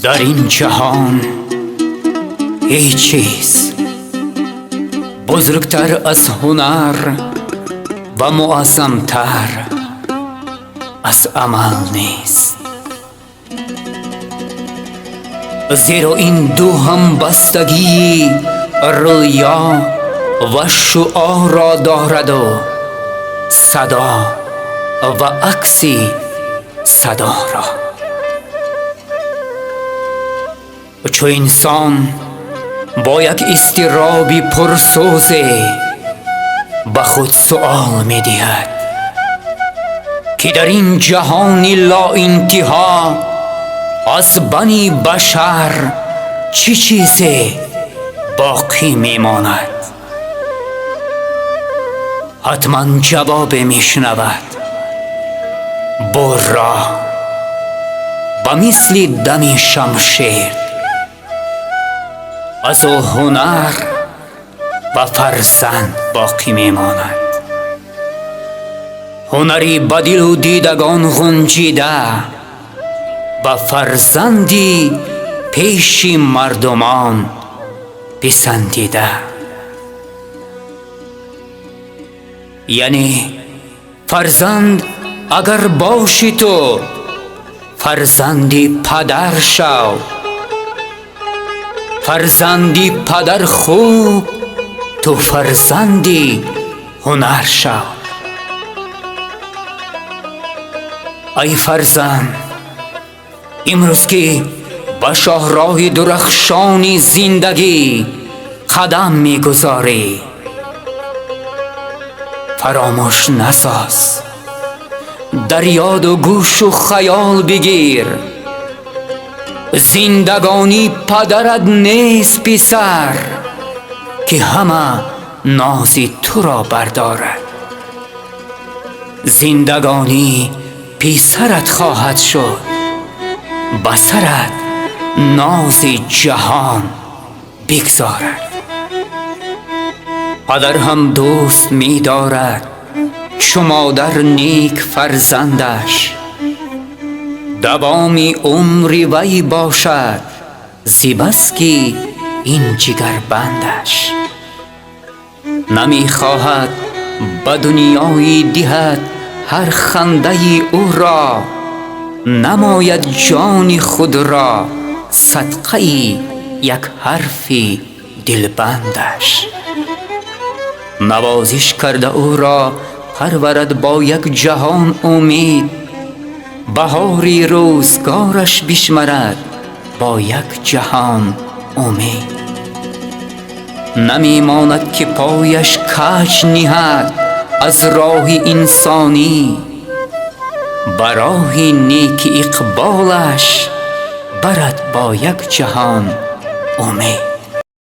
Дар ин ҷаҳон ҳеҷ чиз бузургтар аз ҳунар ва муаззамтар аз амал нест. Зеро ин ду ҳамбастагии рӯё ва шуъоро дораду садо ва акси садоро. Чу инсон бо як изтироби пурсӯзе ба худ суол медиҳад, ки дар ин ҷаҳони лоинтиҳо аз бани башар чӣ чизе боқӣ мемонад, ҳатман ҷавобе мешунавад: бурро ба мисли дами шамшер аз ӯ ҳунар ва фарзанд боқӣ мемонад. Ҳунари ба дилу дидагон ғунҷида ва фарзанди пеши мардумон писандида. Яъне фарзанд агар боши ту, фарзанди падар шав. Фарзанди падар хуб, ту фарзанди ҳунар шав. Ай фарзанд, имрӯз ки ба шоҳроҳи дурахшони зиндагӣ қадам мегузорӣ, фаромӯш насоз, дар ёду гӯшу хаёл бигир. Зиндагонӣ падарат нест писар, ки ҳама нози туро бардорад. Зиндагонӣ писарат хоҳад шуд, ба сарат нози ҷаҳон бигзорад. Падар ҳам дӯст медорад чу модар нек фарзандаш. Давоми умри вай бошад зибаски ин ҷигарбандаш. Намехоҳад ба дунёи диҳад ҳар хандаи ӯро, намояд ҷони худро садқаи як ҳарфи дилбандаш. Навозиш карда ӯро парварад бо як ҷаҳон умед, баҳори рӯзгораш бишмарад бо як ҷаҳон умед. Намемонад ки пояш каҷ ниҳад аз роҳи инсонӣ, ба роҳи неки иқболаш барад бо як ҷаҳон умед.